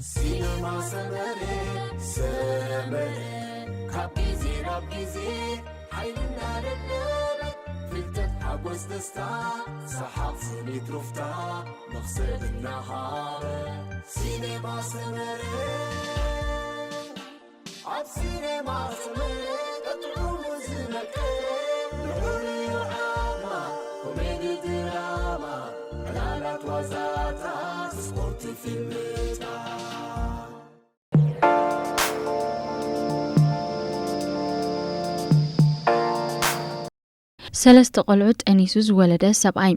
ሲነማ ሰመረ፣ ሰመረ፣ ካብ ግዜ ናብ ግዜ ሓይልና ደለበ፣ ፍልጠት፣ ሓጎስ፣ ደስታ፣ ሰሓቕ፣ ስኒት፣ ሩፍታ፣ መኽሰብ እናሃበ። ሲነማ ሰመረ፣ ኣብ ሲነማ ሰመረ፣ ጥዑሙ ዝመቀ፣ ልዑል ዓማ፣ ኮሜዲ፣ ድራማ፣ ዕላላት፣ ዋዛታት፣ ስፖርት፣ ፊልምታት። ሰለስተ ቆልዑ ጠኒሱ ዝወለደ ሰብኣይ።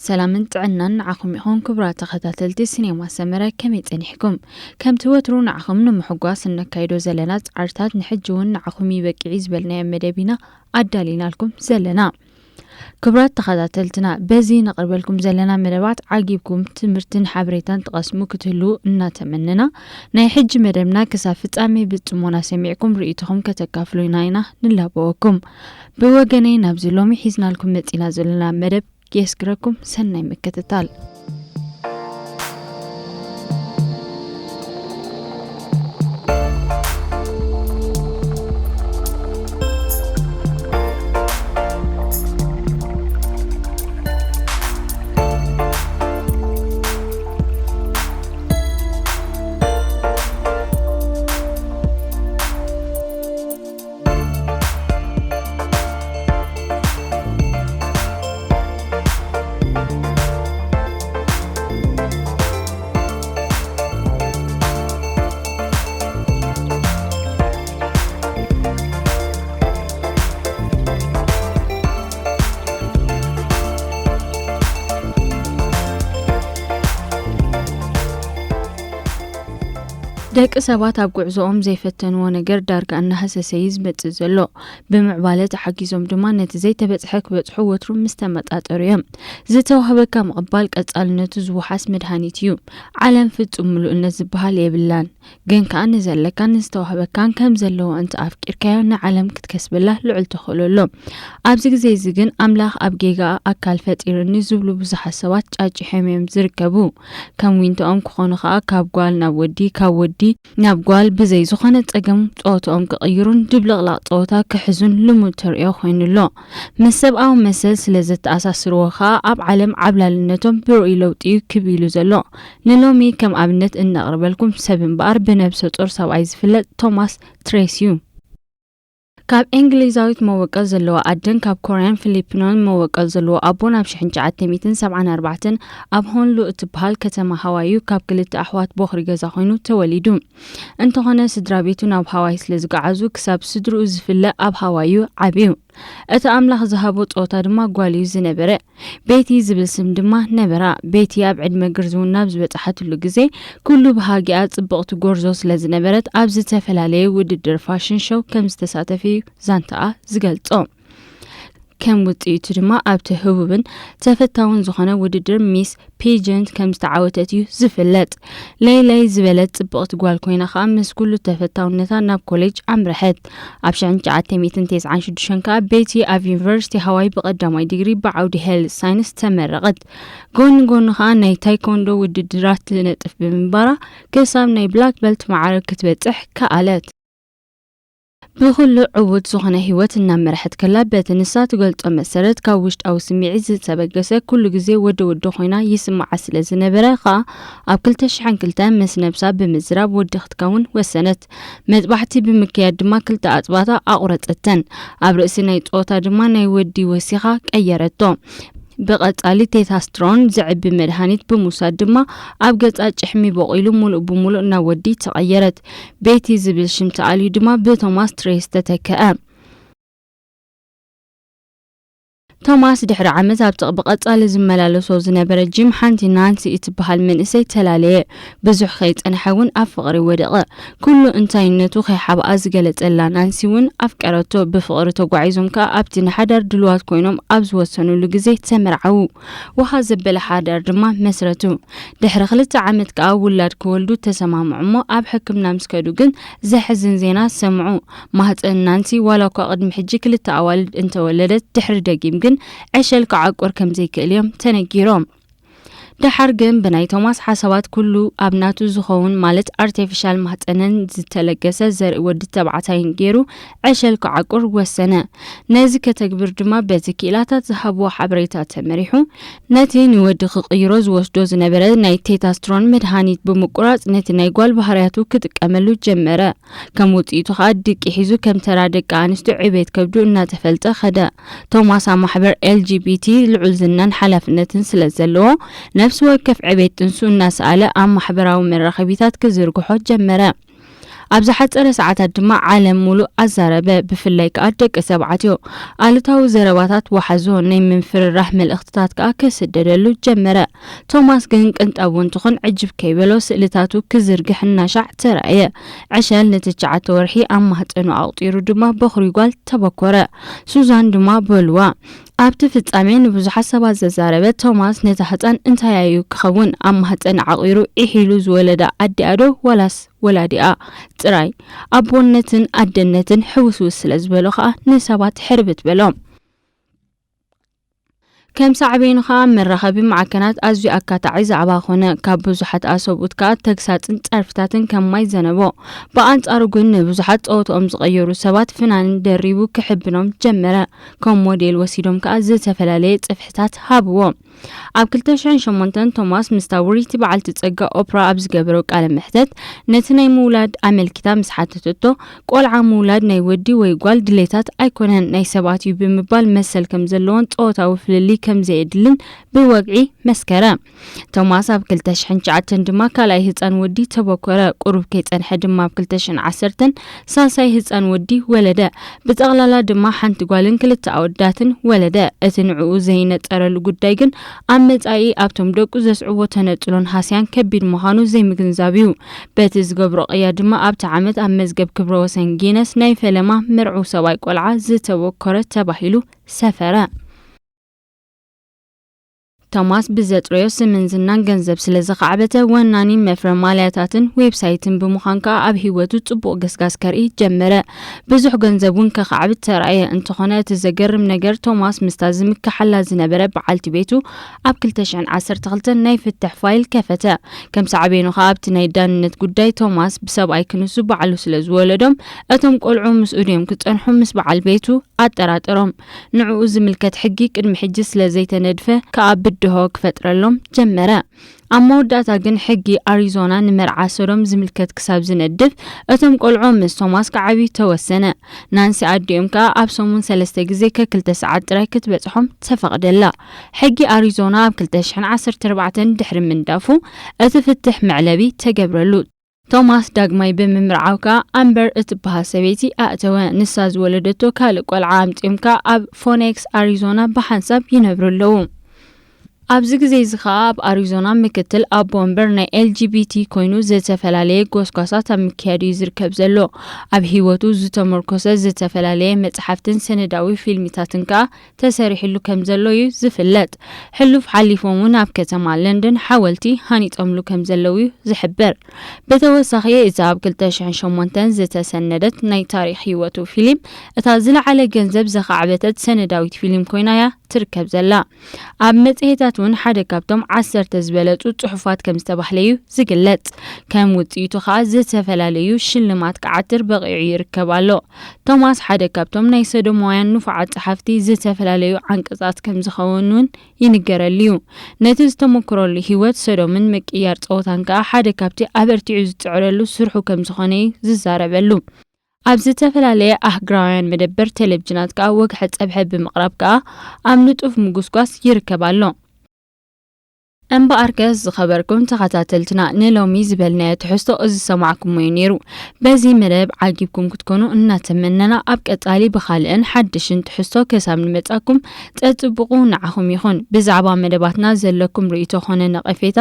ሰላምን ጥዕናን ንዓኹም ይኹን ክቡራት ተኸታተልቲ ሲኔማ ሰመረ፣ ከመይ ጸኒሕኩም? ከምቲ ወትሩ ንዓኹም ንምሕጓስ እነካይዶ ዘለና ጻዕርታት ንሕጂ እውን ንዓኹም ይበቅዕ እዩ ዝበልናዮ መደብ ኢና ኣዳሊናልኩም ዘለና። ክቡራት ተኸታተልትና፣ በዚ ነቕርበልኩም ዘለና መደባት ዓጊብኩም ትምህርትን ሓበሬታን ትቐስሙ ክትህልዉ እናተመነና፣ ናይ ሕጂ መደብና ክሳብ ፍጻሜ ብጽሞና ሰሚዕኩም ርእይቶኹም ከተካፍሉና ኢና ንላበወኩም። ብወገነይ ናብዚ ሎሚ ሒዝናልኩም መጺና ዘለና መደብ የስግረኩም። ሰናይ ምክትታል። ደቂ ሰባት ኣብ ጉዕዞኦም ዘይፈተንዎ ነገር ዳርጋ እናሃሰሰ እዩ ዝመጽእ ዘሎ። ብምዕባለ ተሓጊዞም ድማ ነቲ ዘይተበጽሐ ክበጽሑ ወትሩ ምስ ተመጣጠሩ እዮም። ዝተዋህበካ ምቕባል ቀጻልነቱ ዝወሓስ መድሃኒት እዩ። ዓለም ፍጹም ምሉእነት ዝበሃል የብላን። ግን ከኣ ንዘለካን ንዝተዋህበካን ከም ዘለዎ እንተ ኣፍቂርካዮ ንዓለም ክትከስበላ ልዑል ተኽእሎ ኣሎ። ኣብዚ ግዜ እዚ ግን ኣምላኽ ኣብ ጌጋ ኣካል ፈጢሩኒ ዝብሉ ብዙሓት ሰባት ጫጭሖም እዮም ዝርከቡ። ከም ዊንቶኦም ክኾኑ ከኣ ካብ ጓል ናብ ወዲ፣ ካብ ወዲ ናብ ጓል ብዘይ ዝኾነ ጸገም ጸወታኦም ክቕይሩን ድብልቕላቕ ጸወታ ክሕዙን ልሙድ ተርእዮ ኮይኑ ኣሎ። ምስ ሰብኣዊ መሰል ስለ ዘተኣሳስርዎ ከኣ ኣብ ዓለም ዓብላልነቶም ብርኡይ ለውጢ እዩ ክብ ኢሉ ዘሎ። ንሎሚ ከም ኣብነት እነቕርበልኩም ሰብ እምበኣር ብነብሰ ጾር ሰብኣይ ዝፍለጥ ቶማስ ትሬስ እዩ። ካብ እንግሊዛዊት መወቀል ዘለዋ ኣደን ካብ ኮርያን ፊሊፒኖን መወቀል ዘለዎ ኣቦን ኣብ ሽሕን ትሽዓተ ሚእትን ሰብዓን ኣርባዕተን ኣብ ሆንሉ እትበሃል ከተማ ሃዋይ እዩ ካብ ክልተ ኣሕዋት ቦኽሪ ገዛ ኮይኑ ተወሊዱ። እንተኾነ ስድራ ቤቱ ናብ ሃዋይ ስለ ዝገዓዙ ክሳብ ስድርኡ ዝፍለ ኣብ ሃዋይ እዩ ዓብዩ። እቲ ኣምላኽ ዝሃቦ ጾታ ድማ ጓል እዩ ዝነበረ። ቤቲ ዝብል ስም ድማ ነበራ። ቤቲ ኣብ ዕድመ ግርዝውና ኣብ ዝበጽሓትሉ ግዜ፣ ኩሉ ብሃጊኣ ጽብቕቲ ጎርዞ ስለ ዝነበረት፣ ኣብ ዝተፈላለየ ውድድር ፋሽን ሾው ከም ዝተሳተፈ እዩ ዛንታኣ ዝገልጾ። ከም ውጽኢቱ ድማ ኣብቲ ህቡብን ተፈታውን ዝኾነ ውድድር ሚስ ፔጀንት ከም ዝተዓወተት እዩ ዝፍለጥ። ለይለይ ዝበለት ጽብቕቲ ጓል ኮይና ከኣ ምስ ኩሉ ተፈታውነታ ናብ ኮሌጅ ኣምረሐት። ኣብ ሽሕን ትሽዓተ ሚእትን ተስዓን ሽዱሽተን ከኣ ቤቲ ኣብ ዩኒቨርሲቲ ሃዋይ ብቐዳማይ ዲግሪ ብዓውዲ ሄልዝ ሳይንስ ተመረቐት። ጎኒ ጎኒ ከኣ ናይ ታይኮንዶ ውድድራት ትነጥፍ ብምንባራ ክሳብ ናይ ብላክ በልት ማዕረግ ክትበጽሕ ከኣለት። ብኹሉ ዕዉት ዝኾነ ህይወት እናመርሐት ከላ፣ በቲ ንሳ ትገልጾ መሰረት፣ ካብ ውሽጣዊ ስምዒት ዝተበገሰ፣ ኩሉ ግዜ ወዲ ወዲ ኮይና ይስምዓ ስለ ዝነበረ ከኣ፣ ኣብ ክልተ ሽሕን ክልተን ምስ ነብሳ ብምዝራብ ወዲ ክትከውን ወሰነት። መጥባሕቲ ብምክያድ ድማ ክልተ ኣጽባታ ኣቑረጸተን። ኣብ ርእሲ ናይ ጾታ ድማ ናይ ወዲ ወሲኻ ቀየረቶ። ብቐጻሊ ቴስታስትሮን ዘዕቢ መድሃኒት ብምውሳድ ድማ ኣብ ገጻ ጭሕሚ በቒሉ፣ ምሉእ ብምሉእ ናብ ወዲ ተቐየረት። ቤቲ ዝብል ሽም ተኣልዩ ድማ ብቶማስ ትሬስ ተተክአ። ቶማስ ድሕሪ ዓመት ኣብቲ ብቐጻሊ ዝመላለሶ ዝነበረ ጂም ሓንቲ ናንሲ እትበሃል መንእሰይ ተላለየ። ብዙሕ ከይጸንሐ እውን ኣብ ፍቕሪ ወደቐ። ኩሉ እንታይነቱ ከይሓብኣ ዝገለጸላ ናንሲ እውን ኣፍቀረቶ። ብፍቕሪ ተጓዒዞም ከኣ ኣብቲ ንሓዳር ድሉዋት ኮይኖም ኣብ ዝወሰኑሉ ግዜ ተመርዓዉ። ውሃ ዘበለ ሓዳር ድማ መስረቱ። ድሕሪ ክልተ ዓመት ከኣ ውላድ ክወልዱ ተሰማምዑ እሞ ኣብ ሕክምና ምስ ከዱ ግን ዘሕዝን ዜና ሰምዑ። ማህጸን ናንሲ ዋላ እኳ ቅድሚ ሕጂ ክልተ ኣዋልድ እንተወለደት ድሕሪ ደጊም ግን ዕሸል ክዓቁር ከም ዘይክእል እዮም ተነጊሮም። ደሓር ግን ብናይ ቶማስ ሓሳባት ኩሉ ኣብ ናቱ ዝኸውን ማለት ኣርቴፊሻል ማህፀንን ዝተለገሰ ዘርኢ ወዲ ተባዕታይን ገይሩ ዕሸል ክዓቁር ወሰነ። ነዚ ከተግብር ድማ በቲ ክኢላታት ዝሃብዎ ሓበሬታ ተመሪሑ ነቲ ንወዲ ክቕይሮ ዝወስዶ ዝነበረ ናይ ቴታስትሮን መድሃኒት ብምቁራፅ ነቲ ናይ ጓል ባህርያቱ ክጥቀመሉ ጀመረ። ከም ውፅኢቱ ከዓ ድቂ ሒዙ ከም ተራ ደቂ ኣንስትዮ ዕቤት ከብዱ እናተፈልጠ ከደ። ቶማስ ኣብ ማሕበር ኤል ጂ ቢ ቲ ልዑል ዝናን ሓላፍነትን ስለ ዘለዎ ነፍሲ ወከፍ ዕቤት ጥንሱ እናሰኣለ ኣብ ማሕበራዊ መራኸቢታት ክዝርግሖ ጀመረ። ኣብ ዝሓፀረ ሰዓታት ድማ ዓለም ሙሉእ ኣዛረበ። ብፍላይ ከዓ ደቂ ተባዕትዮ ኣሉታዊ ዘረባታት ወሓዞ ናይ ምፍርራሕ መልእኽትታት ከዓ ክስደደሉ ጀመረ። ቶማስ ግን ቅንጣብ እውን ትኹን ዕጅብ ከይበሎ ስእልታቱ ክዝርግሕ እናሻዕ ተራእየ። ዕሸል ንትሽዓተ ወርሒ ኣብ ማህፀኑ ኣቑፂሩ ድማ በኹሪ ጓል ተበኮረ። ሱዛን ድማ በልዋ። ኣብቲ ፍጻሜ ንብዙሓት ሰባት ዘዛረበ ቶማስ ነታ ህጻን እንታይ እዩ ክኸውን ኣብ ማህፀን ዓቒሩ ኢሒሉ ዝወለዳ ኣዲኣ ዶ ዋላስ ወላዲኣ ጥራይ ኣቦነትን ኣደነትን ሕውስውስ ስለ ዝበሎ ከኣ ንሰባት ሕርብት በሎም። ከም ሳዕቤኑ ከኣ መራኸቢ ማዕከናት ኣዝዩ ኣካታዒ ዛዕባ ኾነ። ካብ ብዙሓት ኣሰብኡት ከኣ ተግሳጽን ጸርፍታትን ከም ማይ ዘነቦ። ብኣንጻሩ ግን ንብዙሓት ጸወትኦም ዝቐየሩ ሰባት ፍናንን ደሪቡ ክሕብኖም ጀመረ። ከም ሞዴል ወሲዶም ከኣ ዝተፈላለየ ጽፍሕታት ሃብዎ። ኣብ ክልተ ሽሕን ሸሞንተን ቶማስ ምስታ ውርይቲ በዓልቲ ጸጋ ኦፕራ ኣብ ዝገበሮ ቃለ መሕተት ነቲ ናይ ምውላድ ኣመልኪታ ምስ ሓተተቶ ቆልዓ ምውላድ ናይ ወዲ ወይ ጓል ድሌታት ኣይኮነን ናይ ሰባት እዩ ብምባል መሰል ከም ዘለዎን ጸወታዊ ፍልልይ ከም ዘየድልን ብወግዒ መስከረ። ቶማስ ኣብ ክልተ ሽሕን ትሽዓተን ድማ ካልኣይ ህጻን ወዲ ተበኮረ። ቁሩብ ከይጸንሐ ድማ ኣብ ክልተ ሽሕን ዓሰርተን ሳልሳይ ህጻን ወዲ ወለደ። ብጠቕላላ ድማ ሓንቲ ጓልን ክልተ ኣወዳትን ወለደ። እቲ ንዕኡ ዘይነጸረሉ ጉዳይ ግን ኣብ መጻኢ ኣብቶም ደቁ ዘስዕቦ ተነጽሎን ሃስያን ከቢድ ምዃኑ ዘይምግንዛብ እዩ። በቲ ዝገብሮ ቅያ ድማ ኣብቲ ዓመት ኣብ መዝገብ ክብረ ወሰን ጊነስ ናይ ፈለማ መርዑ ሰብኣይ ቆልዓ ዝተበኮረ ተባሂሉ ሰፈረ። ቶማስ ብዘጥረዮ ስምን ዝናን ገንዘብ ስለ ዝኻዕበተ ወናኒ መፍረ ማልያታትን ዌብሳይትን ብምዃን ከኣ ኣብ ህይወቱ ጽቡቕ ገስጋስ ከርኢ ጀመረ። ብዙሕ ገንዘብ እውን ከኻዕብት ተራእየ። እንተኾነ እቲ ዘገርም ነገር ቶማስ ምስታ ዝምክሓላ ዝነበረ በዓልቲ ቤቱ ኣብ ክልተ ሽሕን ዓሰርተ ክልተን ናይ ፍትሕ ፋይል ከፈተ። ከም ሳዕቤኑ ከኣ ኣብቲ ናይ ዳንነት ጉዳይ ቶማስ ብሰብኣይ ክንሱ ባዕሉ ስለ ዝወለዶም እቶም ቆልዑ ምስኡ ድዮም ክጸንሑ ምስ በዓል ቤቱ ኣጠራጠሮም። ንዕኡ ዝምልከት ሕጊ ቅድሚ ሕጂ ስለ ዘይተነድፈ ከኣ ብድሆ ክፈጥረሎም ጀመረ። ኣብ መወዳእታ ግን ሕጊ ኣሪዞና ንመርዓ ሶዶም ዝምልከት ክሳብ ዝነድፍ እቶም ቆልዑ ምስ ቶማስ ክዓብዩ ተወሰነ። ናንሲ ኣዲኦም ከኣ ኣብ ሰሙን ሰለስተ ግዜ ከክልተ ሰዓት ጥራይ ክትበጽሖም ተፈቕደላ። ሕጊ ኣሪዞና ኣብ ክልተ ሽሕን ዓሰርተ ኣርባዕተን ድሕሪ ምንዳፉ እቲ ፍትሕ መዕለቢ ተገብረሉ። ቶማስ ዳግማይ ብምምርዓው ከኣ ኣምበር እትበሃል ሰበይቲ ኣእተወ። ንሳ ዝወለደቶ ካልእ ቆልዓ ኣምጺኦም ከኣ ኣብ ፎኔክስ ኣሪዞና ብሓንሳብ ይነብሩ ኣለዉ። ኣብዚ ግዜ እዚ ከኣ ኣብ ኣሪዞና ምክትል ኣቦ ወንበር ናይ ኤል ጂ ቢ ቲ ኮይኑ ዝተፈላለየ ጎስጓሳት ኣብ ምክያድ እዩ ዝርከብ ዘሎ። ኣብ ህይወቱ ዝተመርኮሰ ዝተፈላለየ መጽሓፍትን ሰነዳዊ ፊልሚታትን ከኣ ተሰሪሕሉ ከም ዘሎ እዩ ዝፍለጥ። ሕሉፍ ሓሊፎም እውን ኣብ ከተማ ለንደን ሓወልቲ ሃኒጾምሉ ከም ዘለዉ እዩ ዝሕበር። ብተወሳኺ እዛ ኣብ ክልተ ሽሕን ሸሞንተን ዝተሰነደት ናይ ታሪኽ ህይወቱ ፊልም እታ ዝለዓለ ገንዘብ ዘኻዕበተት ሰነዳዊት ፊልም ኮይና እያ ትርከብ ዘላ። ኣብ መጽሔታት እውን ሓደ ካብቶም ዓሰርተ ዝበለጹ ጽሑፋት ከም ዝተባህለ እዩ ዝግለጽ። ከም ውጽኢቱ ከኣ ዝተፈላለዩ ሽልማት ክዓትር በቒዑ ይርከብ ኣሎ። ቶማስ ሓደ ካብቶም ናይ ሰዶማውያን ንፉዓት ጸሓፍቲ ዝተፈላለዩ ዓንቀጻት ከም ዝኸውን እውን ይንገረሉ እዩ። ነቲ ዝተመክረሉ ህይወት ሰዶምን ምቅያር ጸወታን ከኣ ሓደ ካብቲ ኣበርቲዑ ዝጽዕረሉ ስርሑ ከም ዝኾነ እዩ ዝዛረበሉ። ኣብ ዝተፈላለየ ኣህግራውያን መደበር ቴሌቪዥናት ከኣ ወግሐ ጸብሐ ብምቕራብ ከኣ ኣብ ንጡፍ ምጉስጓስ ይርከብ ኣሎ። እምበኣርከስ ዝኸበርኩም ተኸታተልትና ንሎሚ ዝበልናዮ ትሕዝቶ እዚ ዝሰማዕኩሞ እዩ ነይሩ። በዚ መደብ ዓጊብኩም ክትኮኑ እናተመነና ኣብ ቀጻሊ ብኻልእን ሓድሽን ትሕዝቶ ክሳብ ንመጻኩም ጸጽብቑ ንዓኹም ይኹን። ብዛዕባ መደባትና ዘለኩም ርእይቶ ኾነ ነቐፌታ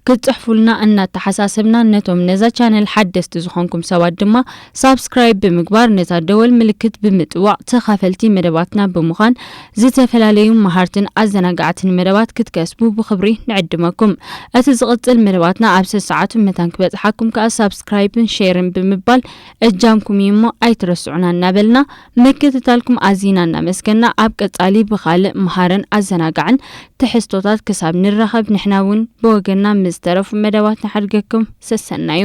ክትጽሕፉልና እናተሓሳሰብና ነቶም ነዛ ቻነል ሓደስቲ ዝኾንኩም ሰባት ድማ ሳብስክራይብ ብምግባር ነታ ደወል ምልክት ብምጥዋቕ ተኻፈልቲ መደባትና ብምዃን ዝተፈላለዩ መሃርትን ኣዘናጋዕትን መደባት ክትከስቡ ብኽብሪ ንዕድም። ንዕድመኩም። እቲ ዝቕጽል መደባትና ኣብ ሰዓቱ መታን ክበጽሓኩም ከኣ ሳብስክራይብን ሼርን ብምባል እጃምኩም እዩ እሞ ኣይትረስዑና እናበልና፣ ምክትታልኩም ኣዚና እናመስገና፣ ኣብ ቀጻሊ ብኻልእ መሃርን ኣዘናጋዕን ትሕዝቶታት ክሳብ ንራኸብ፣ ንሕና እውን ብወገንና ምስ ተረፉ መደባት ንሓድገኩም። ሰሰናዩ።